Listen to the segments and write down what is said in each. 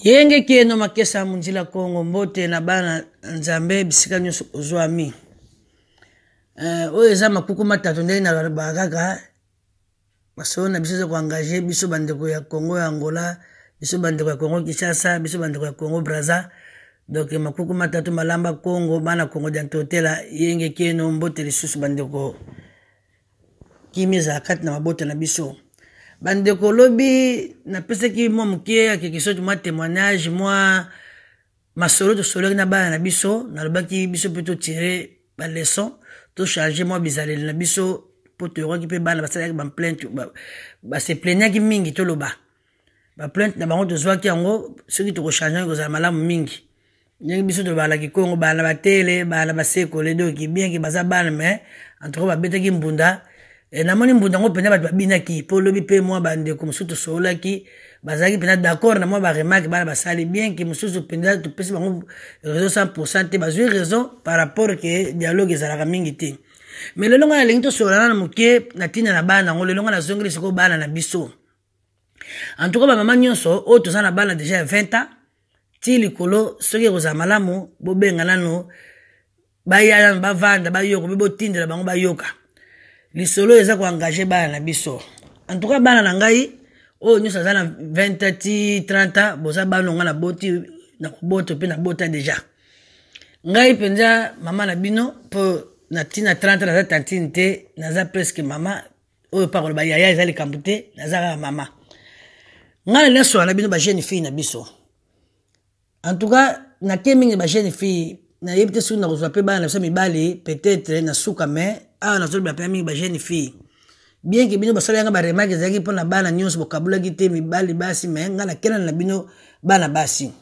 Yenge kieno makesa munzila Kongo mbote na bana Nzambe bisika nyonso ozwami. Eh, oyo eza makuku matatu ndenge nalobaka kaka masolo na biso eza koengage biso bandeko ya Congo ya Angola, biso bandeko ya Congo Kinshasa, biso bandeko ya Congo Brazza. Donc makuku matatu malamba Congo bana Congo dia ntotela yenge kieno mbote lisusu bandeko. Kimia ezala kati na mabota na biso. Bandeko lobi napesaki mwa moke ya quelque sorte mwa témoignage mwa masolo tosololaki na bana na biso nalobaki biso mpe totire baleçon tochange mwa bizaleli na biso mpo toyokaki mpe bana basalaki baplainte base plaignaki mingi toloba baplainte na bango tozwaki yango soki tokochange yango ekozala malamu mingi ndenge biso tolobaka na kikongo bana batele bana basekole doki bien ke baza bana mais en tout cas babetaki mbunda e, namoni mbunda yango mpenza bato babinaki mpo lobi mpe mwa bandeko mosusu tosololaki bazalaki mpenza d'accord na mwa baremarke bana basali bien ke mosusu mpenza topesi bango raison 100 pourcent te bazwi raison par rapport ke dialogue ezalaka mingi te mais lelo ngai nalingi tosolola na moke na ntina na bana yango lelo ngai nazongeli sikoyo bana na biso en tout cas bamama nyonso oyo toza na bana deja ya 20 ans ti likolo soki ekozala malamu bobenga nano baya nano bavanda bayoka mpe botindela bango bayoka lisolo eza koengage bana na biso en tout cas bana na ngai oyo nyonso aza na 20 ans ti 30 ans boza bana ngai naboti na kobota mpe nabota deja ngai mpenza mama na bino mpo na ntina 30 ans naza tantine te naza presque mama oyo pa koloba yaya eza likambo te naza kaka mama ngai na nasola na bino bajeune fille na biso en tout cas nake mingi bajeune fille nayebi te soki nakozwa mpe bana na biso mibali peut-être na suka mais awa nazolobela mpenza mingi bajeune fille bien ke bino basala yanga baremarke ezalaki mpo na bana nyonso bokabulaki te mibali basi mais ngai nakelana na bino bana basi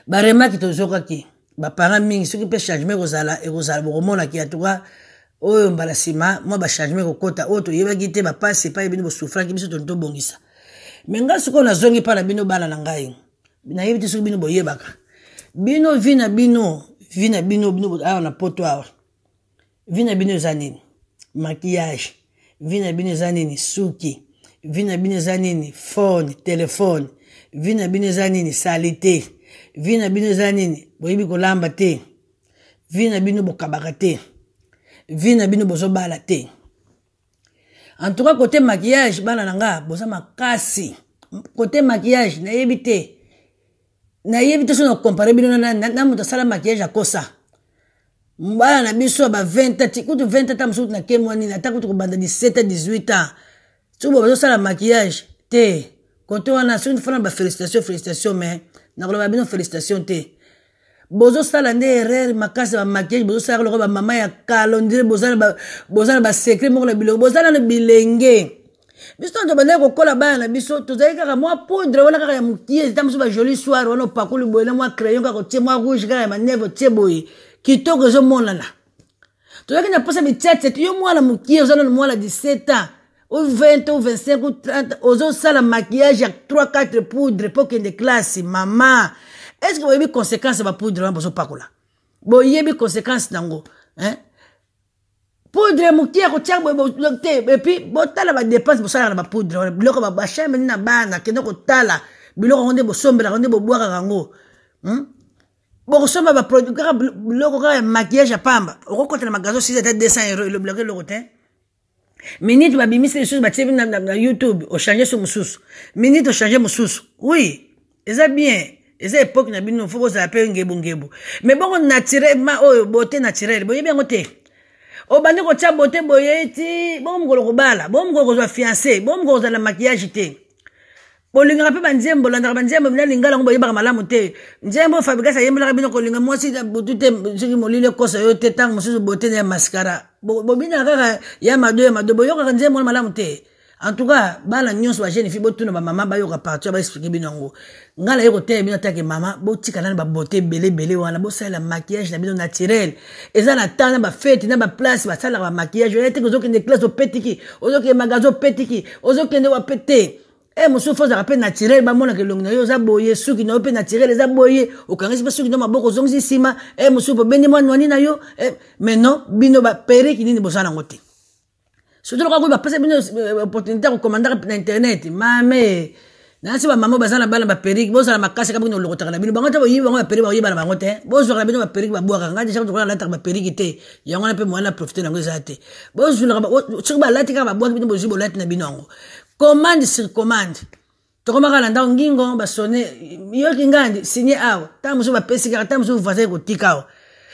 Ba remarque tozokaki ba parents mingi soki pe changement ekozala ekozala bokomonaki en tout cas oyo mbala nsima mwa ba changement ekokota oyo toyebaki te bapasi epai bino bosufraki biso toni tobongisa me ngai sikoyo nazongi epai na bino bana na ngai nayebi te soki bino boyebaka bino vi na bino vi na bino bino awa na poto awa Vie na bino eza nini? Maquillage. Vie na bino eza nini? Suki. Vie na bino eza nini? Phone, telephone. Vie na bino eza nini? Salite. Vie na bino eza nini? Boyebi kolamba te. Vie na bino bokabaka te. Vie na bino bozobala te. En tout cas côté maquillage bana na nga boza makasi. Côté maquillage nayebi te. Nayebi te soki na comparer bino na, na, na moto asala maquillage akosa. Bana na biso ya ba 20 ans, kutu 20 ans mosusu na kemwa nini ata kutu kobanda 17 ans 18 ans. Soki bazosala maquillage te. Kote wana soki fana ba félicitations félicitations mais nakoloba bino félicitations te. Bozosala nde erreur makasi ba maquillage bozosala lokola ba mama ya kala ondire boza na ba secret moko na biloko boza nano bilenge. Biso ntango tobandaki kokola bana na biso tozalaki kaka mwa poudre wana kaka ya mokie ata mosusu ba joli soir wana opakoli boye na mwa crayon kaka otie mwa rouge kaka ya maneve otie boye kitoko ezomonana. Tozalaki na mposa bitiatia te yo mwana mokie oza nano mwana 17 ans ou 20 ou 25 ou 30 ozosala maquillage ya 3 4 poudre mpo okende classe mama est ce que boyebi conséquence ya bapoudre wana bozopakola boyebi conséquence nango hein? Poudre mokie ya kotia boye te epuis botala badepense bosalaka na bapoudre wana biloko bachambre nini na bana kende kotala biloko yango nde bosombelaka nde bobwakaka yango hmm? Bokosomba baproduit kaka biloko kaka ya maquillage ya pamba okokota na magasin osili ata 200 euro elobilaka eloko te minute babimisi lisusu batie na, na, na youtube ochange so mosusu minute ochange mosusu oui eza bien eza epoque na bino fo bozala mpe ngebungebu mais bongo naturellement oyo beauté naturelle boyebi yango te obandi kotia beauté boye ti bongo mokolo kobala bongo mokolo kozwa fiancé bongo mokolo kozala na maquillage te bolingaka mpe banzembo bolandaka banzembo na lingala yango boyebaka malamu te nzembo fabrigas ayembelaka bino kolinga mwasi na butu te soki molili ekosa yo te ntango mosusu bote na ya mascara bobinaka kaka ya mado ya mado boyokaka nzembo wana malamu te en tout cas bana nyonso ba jeune fille botuna bamama bayoka partout baexplike bino yango ngai naye koteya bino atake mama botika nani babote ebele ebele wana bosalela maquillage na bino naturel eza na temps na bafete na baplace basalaka bamaquillage oya te ozokende classe opetiki ozokende magasin opetiki ozokende wape te e mosusu fo ozalaka mpe naturel bamonaka elongi na yo oza boye suki na yo mpe naturel eza boye okangisi mpe suki na maboko ozongisi nsima e mosusu bobendi mwa nwani na yo e mais non bino baperiki nini boza nango te surtout lokola kuyi bapesa bino opportunité ya kokomandaka na internet mame. Nasi ba mama baza na bana ba perruque, bozala makasi kaka bino lokotaka na bino. Bango te boyibi bango ba perruque, bakoyeba na bango te. Bozwaka na bino ba perruque babwakaka. Ngai deja kutu nalataka ba perruque te. Yango wana mpe moyen na profiter na yango eza te. Bozwilaka soki balati kaka babwaki bino bozwi bolati na bino yango. Commande sur commande. Tokomaka na ndako ngingo basone yoki ngandi signe awa. Ntango mosusu bapesi kaka, ntango mosusu voisin ekotika awa.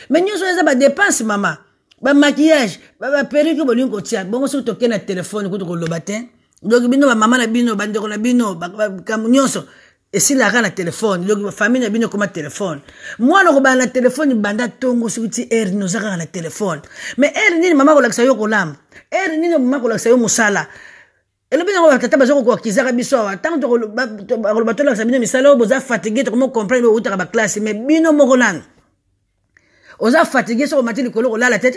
Mais nyonso eza ba dépense mama. Ba maquillage, ba perruque bolingi kotia. Bongo soki tokei na telefone kutu koloba te. Donc bino ba mama na bino, ba ndeko na bino, makambo nyonso esilaka na telefone. Donc famille na bino ekoma telefone. Mwana kobanda na telefone banda tongo soki ti heure nini oza kaka na telefone. Mais heure nini mama kolakisa yo kolamba? Heure nini mama kolakisa yo mosala? Elobi nango batata baza kokoakizaka biso awa ntango bakoloba tolakisa bino misala oyo boza fatigue, tokomi comprendre bowutaka baklasse, mais bino moko nanu oza fatigue, soki omati likolo kolala te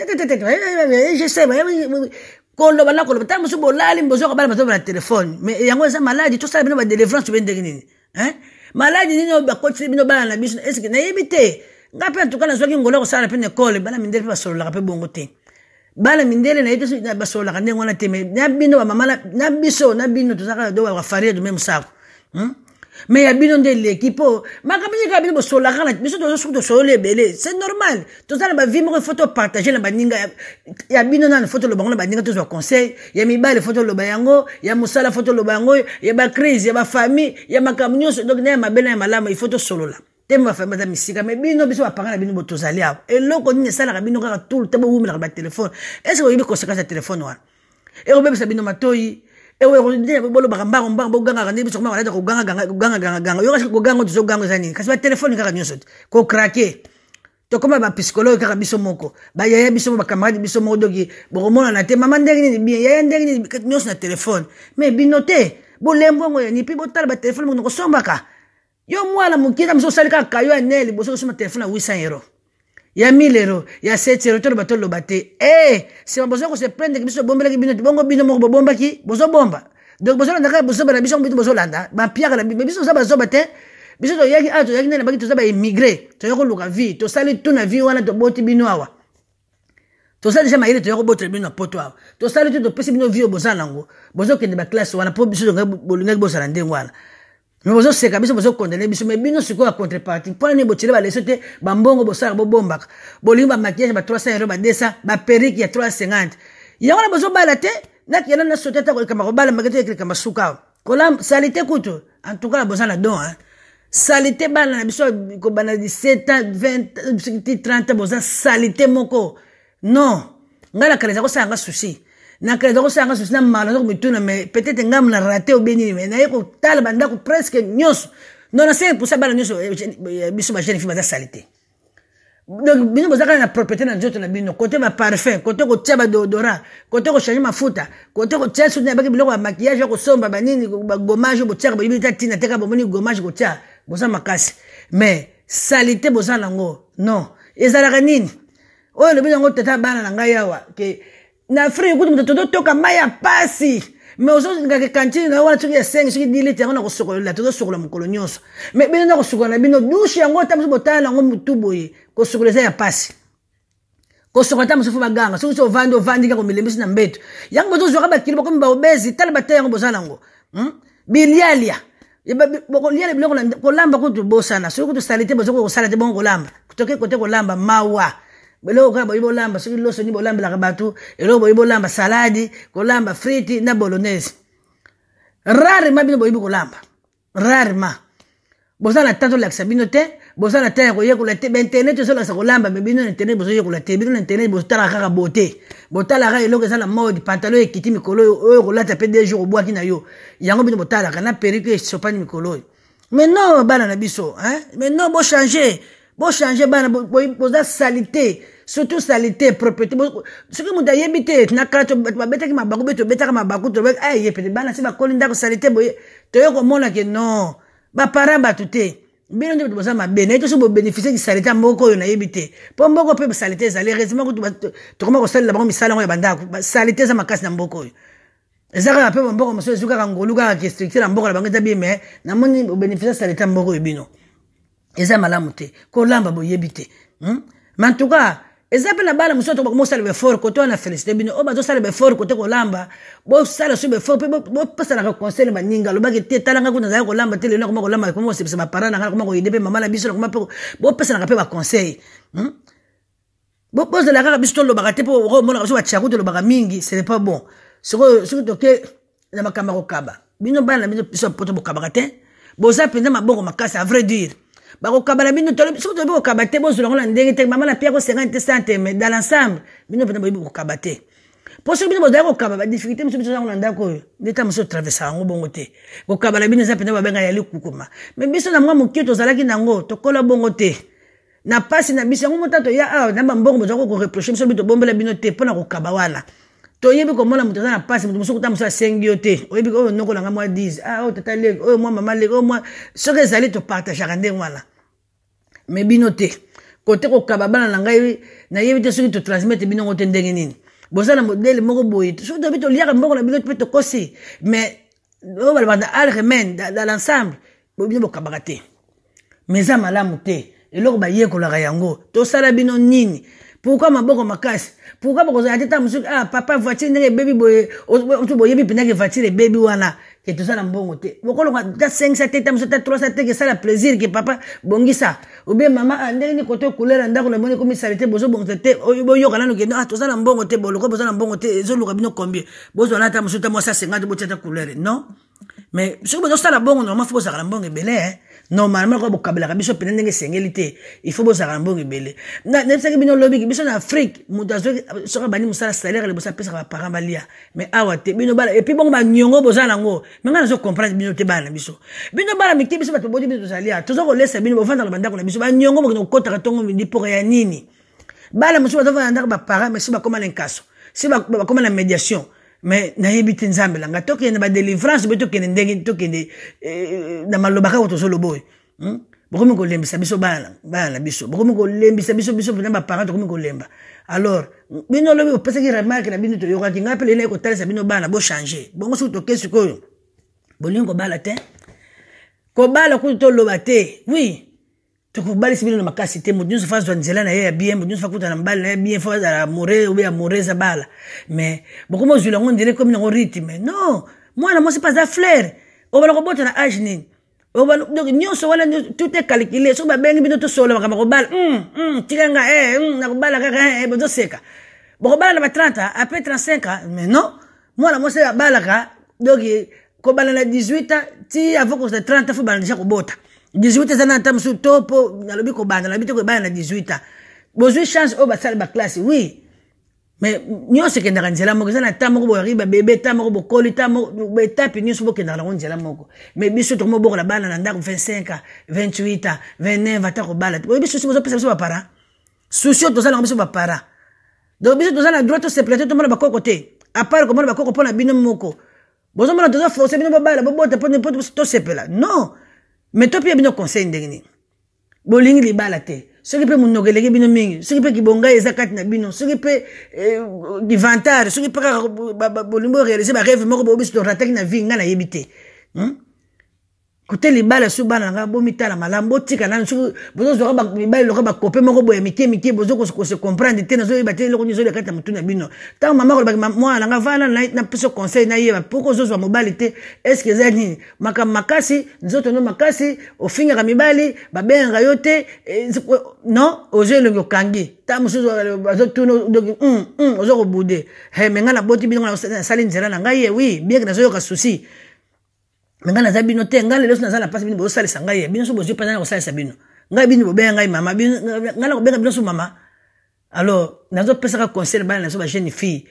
koloba na koloba. Ntango mosusu bolali bozoka bana bazoba na telefone, mais yango eza maladi. Tosala bino badelivrance tobe ndenge nini? Maladi nini oyo bakotisi bino bana na biso? Eske nayebi te. Nga mpe antuka nazwaki ngolo kosala mpe na ekole, bana mindele mpe basololaka mpe bongo te. Bana mindele na ye te basololaka ndenge wana te, mais na bino bamama na biso na bino tozalaka do bafarie de même sako. Mais ya bino nde eleki mpo makambo nini kaka bino bosololaka na biso? Tozo soki tosololi ebele, c'est normal, toza na bavie moko, faut topartage na baninga. Ya bino nanu faut toloba yango na baninga, tozwa conseil ya mibali, faut toloba yango ya mosala, faut toloba yango ya bacrise, ya bafamille, ya makambo nyonso. Donc na ya mabe na ya malamu, il faut tosolola te. Bafamille baza misika, mais bino biso bapanga na bino bo tozali awa. Eloko nini esalaka bino kaka tout le temps bowumelaka batelefone? Est ce que oyebi conséquence ya telefone wana? Ekobebisa bino matoi, bolobaka mbango mbango, bogangaka nde biso komaka kogangagangaganga. Yoka koganga, tozoganga eza nini? Kasi batelefone kaka nyonso te kokrake. Tokoma bapsychologue kaka biso moko, bayaya biso moko, bacamarade biso moko. Doki bokomonana te, mama ndenge nini bien, yaya ndenge nini, nyonso na telefone. Mais bino te bolembo yango yani mpe botala batelefone moko kosombaka. Yo mwana moke na mosusu osali kaka kayo ya nele liboso osomba telefone ya 800 euro, ya 1000 euro, ya 7 euro. Toloba toloba te e nsima boza kose prendre biso bombelaki bino te. Bongo bino moko bobombaki, bozobomba. Donc bozolanda kaka bozoba na biso, bino bozolanda bapiaka na biso. Biso toza bazoba te. Biso toyaki awa, toyaki nde na baki, toza baimmigré, toyaki koluka vie, tosali tu na vie wana, toboti bino awa, toza deja mayele, toya kobotela bino na poto awa, tosali tu, topesi bino vie oyo boza nango. Bozokende baklasse wana mpo biso bolingaki bozala ndenge wana, mais bozoseka biso, bozokondane biso. Mais bino sikoyo ya contrepartie, mpona nini botiele baleso te? Bambongo bosalaka bobombaka, bolingi bamaquillage ba 300 euro, ba 200, baperike ya 350, yango wana bozobala te. Nakenda na sote ata kolekama kobala make te, ekelekama suka awa kola salite kutu. En tout cas boza na don, hein? Salite bana na biso kobanda 17 ans, 20 ti 30 ans, boza salite moko. Non, ngai nakala eza kosala nga souci, nakala eza kosala nga souci na mala naza komituna, mais peut-être ngai na rate obe nini. Mais naye kotala bandako presque nyonso, 95 % bana nyonso biso bajeune fille baza salite. Donc bino boza kaka na propriété na nzoto na bino, kote ba parfum, kote kotia ba deodorant, kote kochange mafuta, kote kotia soki nayebaki biloko ya maquillage ya kosomba banini, bagommage botiaka, boyebi ta ntina te, kaka bomoni gommage kotia, boza makasi. Mais salite boza nango, non, ezalaka nini oyo elobi yango tata bana na ngai awa ke na Afrique kutu moto tozotoka mai ya pasi, mais ozolingaka kantine na yo wana soki ya 5, soki 10 litre, yango na kosokolela, tozosokola mokolo nyonso. Mais bino na kosokola na bino dushe yango, ata mosusu botala yango motu boye, kosokola eza ya pasi, kosokola ata mosusu baganga. Soki so ovandi, ovandi kaka komilembisi na mbeto, yango bozozwaka bakilo, bakomi baobezi. Tala bata yango boza nango, Bilialia bokolia biloko, kolamba kutu bosana, soki kutu salite bozokoki kosala te. Bongo kolamba toke kote kolamba mawa, eloko kaka boyi bolamba, soki loso nini bolambelaka bato, eloko boyi bolamba saladi, kolamba friti na bolonese rarement. Bino boyebi kolamba rarement, boza na temps tolakisa bino te, boza na temps ya koyekola te. Bainternet ezolakisa kolamba, mais bino na internet bozoyekola te. Bino na internet botalaka kaka bote, botalaka eloko eza na mode, pantalon ekiti mikolo oyo, oyo kolata mpe 2 jours obwaki na yo, yango bino botalaka na perruque esopani mikolo oyo. Mais non, bana na biso, hein? Mais non, bochange, bochange bana, boza salite, surtout salite propriété. Soki moto ayebi te, na kala bato babetaki mabaku, be tobetaka mabaku, tolobaki ay ye pete bana si bakoli ndako salite boye, toye komona ke non, baparent bato te, bino nde bato boza mabe. Nayebi te soki bobénéficie kisalite ya mboka oyo, nayebi te, mpo mboka mpe salite ezali. Heureusement kutu tokoma kosalela bango misala yango ya bandako. Salite eza makasi na mboka oyo, eza kaka mpe bamboka mosusu ezwi kaka ngolu, kaka ke structure ya mboka na bango eza bien, mais namoni bobénéficie salite ya mboka oyo. Bino eza malamu te, kolamba boyebi te, Mais en tout cas Eza mpe na bana mosusu to bakomosala baeffort kote wana. Félicité bino oyo bazosala baeffort kote kolamba. Bosala so baeffort mpe bopesanaka conseil na baninga. Alobaki te, talanga kuna, nazali kolamba te, lelo nakoma kolamba, nakoma kosepesa baparent na ngai, nakoma koaider mpe mama na biso, nakoma mpe. Bopesanaka mpe baconseil, Bozala kaka biso tolobaka te, mpo omonaka biso batiaku tolobaka mingi, ce n'est pas bon. Sikoyo soki toke na makambo ya kokaba, bino bana na bino, biso poto bokabaka te, boza mpenza maboko makasi. À vrai dire, bakokaba na bino, soki toyebi kokaba te, bozwela yango na ndenge te. Mama na piako 50 te, 100 te, mais dans l'ensemble bino mpenza boyebi kokaba te. Mpo soki bino bozali kokaba, badifficulté mosusu biso yango na ndako oyo nde ta mosusu traversaka yango bongo te. Kokaba na bino eza mpenza babenga ya likukuma, mais biso na mwa moke tozalaki nango, tokola bongo te na pasi na biso. Yango mota toya awa na bambongo, bozalaka koreprocher biso, bi tobombela bino te mpo na kokaba wana. Toyebi komona moto aza na pasi, moto mosuku ta mosusu asengi yo te, oyebi oyo noko na nga mwa 10, ah, oyo tata leki, oyo mwa mama leki, oyo mwa soki ezali, topartageaka ndenge wana. Mais bino te, kote kokaba, bana na ngai, nayebi te soki totransmettre bino ngo te ndenge nini. Boza na modèle moko boye, soki toyebi toliaka mbongo na bino mpe tokosi, mais oyo balobaka na alremen, dans l'ensemble bino bokabaka te. Mais eza malamu te, eloko bayekolaka yango. Tosala bino nini? Pourquoi maboko makasi? Pourquoi bokozala te? Ta mosusu, ah papa, voiture ndenge ebebi boye, boyebi mpendake voiture ebebi wana ke toza na mbongo te, bokoloka ta 500 te, ta mosusu ta 300 te, ke esala plaisir ke papa bongisa obe mama. Ah, ndenge nini kote couleur ya ndako namoni ekomi saleté, bozobongisa te? Boyoka nanu ke ah, toza na mbongo te. Boloko boza na mbongo te, ezoluka bino combien? Bozwa na ta mosusu ta mwasi 50, botia ta couleur. Non, mais soki bozosala bongo, normalement faut bozalaka na mbongo ebele. Normalement koka bokabelaka biso pene ndenge esengeli te, il faut bozalaka na mbongo ebele. Nayebisaki bino lobiki, biso na Afrique, moto azwaki, soki abandi mosala, salaire liboso apesaka baparent balia, mais awa te. Bino bana, et puis bongo baniongo boza nango, mais ngai nazo comprendre bino te. Bana na biso, bino bana mike, biso bato bodi bino, tozali awa, toza kolesa bino, bovandaka na bandako na biso, baniongo bokende kokotaka ntongo midi mpoka ya nini? Bana mosusu bazovanda ndako baparent, mais si bakóma na nkaso, si bakóma na médiation, mais nayebi te. Nzambe na ngai, tokende na badélivrance boye, tokende ndenge tokende na maloba kaka tozoloba oyo, Bokomi kolembisa biso, bana na biso, bokomi kolembisa biso. Biso mpena baparent tokomi kolemba. Alors bino lobi bopesaki remarque na bino, toyokaki. Ngai mpe lelo naye kotalisa bino, bana, bochanger bongo. Soki toke sikoyo, bolingi kobala te, kobala kutu toloba te. Oui, tokobalisi bino na makasi te. Moto nyonso faut azwa nzela na ye ya bien, moto nyonso faut akutana na mobali na ye bien, faut azala amoureux obe amoureuse, abala. Mais bokomi ozwila yango nzela, ekomi nango rythme. Non, mwana mwasi mpe aza fleur. Obala kobota na age nini? Donc nyonso wana, tout est calculé. Soki babengi bino, tosola makambo kobala, tika nga, nakobala kaka, bozoseka. Bokobala na ba 30 ans, après 35 ans. Mais non, mwana mwasi abalaka, donc kobala na 18 ans ti avant kozala 30 ans, faut bala déjà kobota. 18 eza na ata mosusu to mpo nalobi kobanda, nalobi te koebala na 18 ans. Bozwi chance oyo basala baclasse, oui, mais nyonso ekendaka nzela moko. Eza na ta moko boyaki babebe, ta moko bokoli, ta moko baétape nyonso bokendaka nango nzela moko. Mais biso tokomobokola bana na ndako 25 ans, 28 ans, 29, ata kobala te. Boyebi souci bozopesa biso baparent? Souci oyo toza nango biso baparent. Donc biso toza na droit tosepela te, tomona bakoko te, à part komona bakoko mpo na bino moko. Bozomona toza force bino bobala, bobota mpo tosepela? Non, mais topia bino conseil ndenge nini? Bolingi libala te, soki mpe monoko eleki bino mingi, soki mpe kibongai eza kati na bino, soki mpe inventaire, soki mpe kaka bolingi boréaliser barêve moko boyo biso torataki na vie, ngai nayebi te, Kote libala so, bana na ngai, bomitala malamu, botika nanu. Soki bozozwaka mibali loka bakope moko boye mike mike, bozo kose comprendre te, nazoyeba te eloko nini ezoleka kati na motu na bino. Ntango mama kolobaki, mwana na ngai, vana napesa conseil, nayeba poko ozozwa mobali te. Est-ce eza nini? Makambo makasi, nzoto no makasi, ofingaka mibali, babengaka yo te. Non, ozwa elongi okangi, ntango mosusu bazotuna, donc oza kobouder. Mais ngai naboti bino, nasali nzela na ngai ye. Oui, bien que nazoyoka souci, mais ngai naza bino te. Ngai lelo so naza na mpasi, bino bozosalisa ngai ye. Bino so bozwi mpenza na kosalisa bino ngai, bino bobenga ngai mama, ngai na kobenga bino so mama. Alors nazopesaka conseil bana na so, bajeune fille,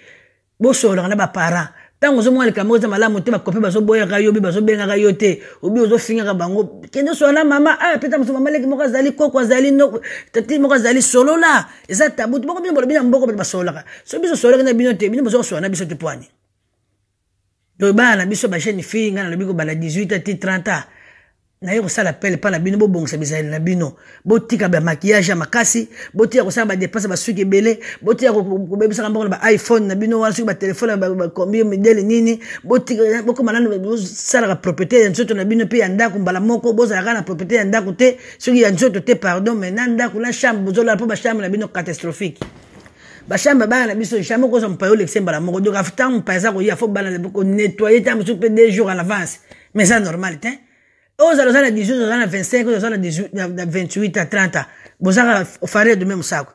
bosololaka na baparent. Ntango ozomona likambo eza malamu te, bakope bazoboyaka yo, bi bazobengaka yo te, obi ozofingaka bango, kende osola na mama. Ah, peta mosu, mama leki moko azali, koko azali, tati moko azali, solola. Eza tabu te. Boko bino bolobi na mboko bato basololaka. So biso sololaki na bino te, bino bozokosola na biso te pwani. Donc bana na biso, bajeune fille, ngai nalobi kobanda 18 ti 30 ans, naye kosala pele mpa na bino, bobongisa bizaleli na bino, botika bamaquillage ya makasi, botika kosala badépenses, basuki ebele, botika kobebisaka mbongo na baiPhone na bino wana, soki batelefone bacombien modèle nini. Botika, bokoma nanu bosalaka propriété ya nzoto na bino mpe ya ndako mbala moko. Bozalaka na propriété ya ndako te, soki ya nzoto te, pardon, mais na ndako, na chambre bozolala, mpo bachambre na bino catastrophique. Bachambre bana na biso, jamais okozwa mopaya olekisa mbala moko. Donc ntango mopaya aza koya, fo bana konettoye ntango mosusu mpe 2 jours à l'avance, mais eza normal te. Ozala oza na 18, oza na 25, oza na 28 à 30 ans, bozaka farine de même sako.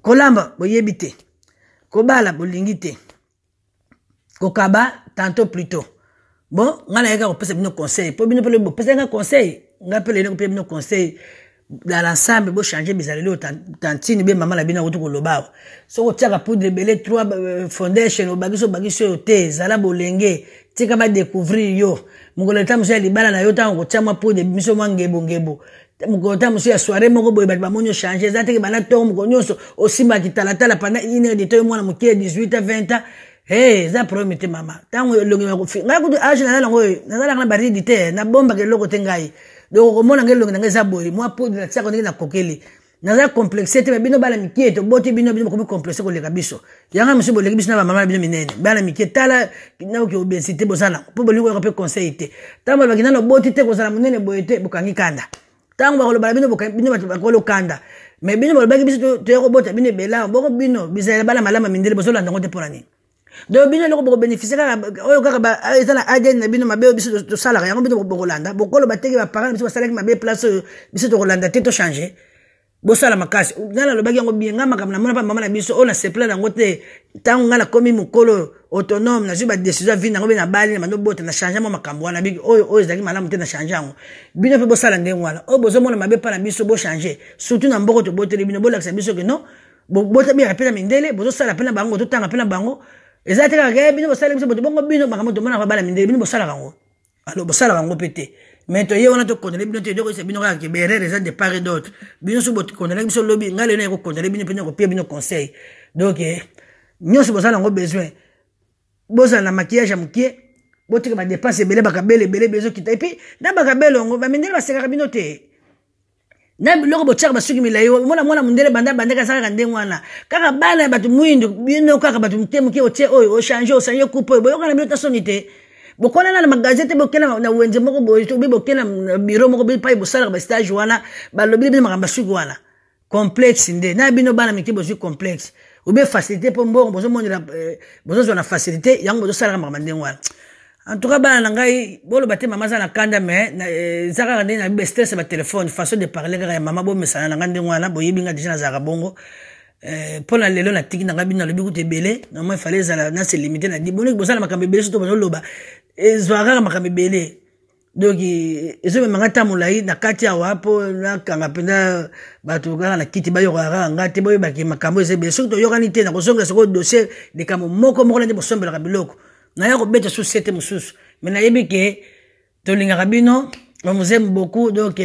Kolamba boyebi te, kobala bolingi te, kokaba tantôt plutôt. Bon, ngai nayaka kopesa bino conseil mpo bino mpe bopesa nga conseil, ngai mpe lelo kopesa bino conseil dans l'ensemble. Bochange bizaleli oyo tantine be mama na bino akuti koloba awa. Soki otiaka poudre ebele, 3 foundation, obakisi obakisi oyo te, zala bolenge, tika badécouvrir yo. Mokolo eta mosusu ya libala na yo, ntango kotia mwa poudre, miso mwa ngebongebo, mokolo ta mosusu ya soirée moko boye, bato bamoni ochange. Eza teke banda ntongo, mokolo nyonso osimbaka kitalatala pendant une heure de temps. Yo mwana moke ya 18 a 20 ans, hey, eza problème te mama. Ntango elongi ngai kutu age naza nango oyo, nazalaka na baridi te, nabombaka eloko te ngai. Donc okomona ngai, elongi na ngai eza boye, mwa poudre natiaka ndenge nakokeli, naza complexe te. Bino bana mike, toboti bino, bino bokomi complexe koleka biso. Yanga mosusu boleki biso na bamama na bino minene. Bana mike, tala naoki obésité boza nango mpo bolingi koyoka mpe conseil te. Ntango balobaki nano boti te, kozala monene boye te, bokangi kanda. Ntango bakoloba na bino, bino bato bakolo kanda. Mais bino balobaki biso toya kobota bino ebela boko. Bino bizala bana malamu, mindele bozolanda yango te. Mpo na nini? Donc bino eloko bokobénéficie kaka oyo kaka eza na ADN na bino, mabe oyo biso tosalaka, yango bino bokolanda. Bokoloba teke baparent na biso basalaki mabe, place oyo biso tokolanda te, tochange. Bosala makasi. Ngai nalobaki yango bien. Ngai makambo namona mpa mama na biso oyo, nasepela yango te. Ntango ngai nakomi mokolo autonome, nazwi badécision ya vie nango mpe nabali na bando bota, na change mwa makambo wana biki oyo oyo ezalaki malamu te, na change yango. Bino mpe bosala ndenge wana. Oyo bozomona mabe mpa na biso, bochange, surtout na mboko toboteli bino. Bolakisa biso ke non, botami mpe na mindele, bozosala mpe na bango, totanga mpe na bango. Eza te kaka bino bosala biso boto bongo. Bino makambo tomonaka bana mindele, bino bosalaka yango, alors bosalaka yango mpe te. Mais toye wana tokondane bino te, tokoyesa bino kaka ke berere eza de part et d'autre. Bino so bokondanaki biso lobi, ngai lelo nakokondane bino mpe nakopia bino conseil. Donc nyonso bozala yango besoin, bozala na maquillage ya mokie, botika badepense ebele, bakabele ebele ebele ezokita. Et puis na bakabele yango, bamindele basekaka bino te na biloko botiaka, basuki milai. Omona mwana mondele banda bandaki asalaka ndenge wana, kaka bana ya bato mwindu. Bino kaka bato moke moke, otie oyo, ochange, ochange coupe oyo, boyokana bino ta soni te. Bokona na magasin te, boke na wenze moko boye, obi boke na bureau moko pai bosalaka bastage wana, balobi bino makambo basuki wana. Complexe nde na bino bana mike, bozwi complexe obe facilité mpo mbongo bozomonela, bozozwa na facilité yango, bozosalaka makambo ndenge wana. En tout cas, bana na ngai, boloba te mama aza na kanda, mais eza kaka ndenge na bibe, stress ya batelefone, façon de parler kaka ya mama. Bomesana na ngai ndenge wana, boyebi ngai deja, nazalaka bongo. Mpo na lelo natiki na ngai bino, nalobi kutu ebele. Normalement efale ezala na se limite na di boniki. Bosala makambo ebele, soto bazoloba ezwaka kaka makambo ebele. Donc ezomema ngai ta molai na kati awa mpo nakanga mpenza bato kaka na kiti, bayokaka kaka ngai te. Boyebaki makambo eza ebele. Soki toyokani te, nakozongela sikoyo dossier likambo moko moko na nde bosombelaka biloko, naya kobeta su sete mosusu. Mais nayebi ke tolingaka bino, on vous aime beaucoup. Donc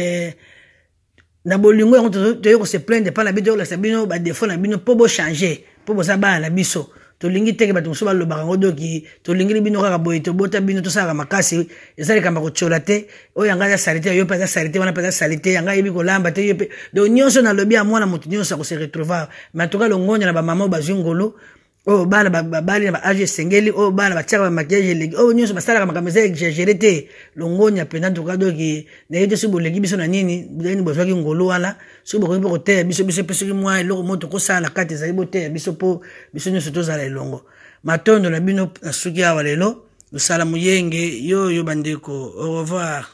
na bolingo yango toye kose plaindre mpa na bino, tokolakisa bino badefo na bino mpo bochange, mpo boza bana na biso. Tolingi teke bato mosusu balobaka yango. Doki tolingeli bino kaka boye, tobota bino, tosalaka makasi. Eza likambo ya kotiola te. Oyo yanga aza sali te, yo mpe aza sali te, wana mpe aza sali te, yanga ayebi kolamba te, yo mpe. Donc nyonso nalobi ya mwana moto nyonso akose retrouver. Mais en tout cas, longonya na bamama oyo bazwi ngolu, oyo bana babali na baage esengeli, oyo bana batiaka bamaquillage eleki, oyo nyonso basalaka makambo eza exagéré te. Longonya mpenza ntuka. Doki nayebi te soki boleki biso na nini, nini bozwaki ngolu wana. Soki bokoki mpe koteya biso, biso mpe soki mwa eloko moko tokosala na kati ezali, boteya biso mpo biso nyonso tozala elongo. Matondo na bino. Nasuki awa lelo. Losala moyenge yoyo, bandeko. Au revoir.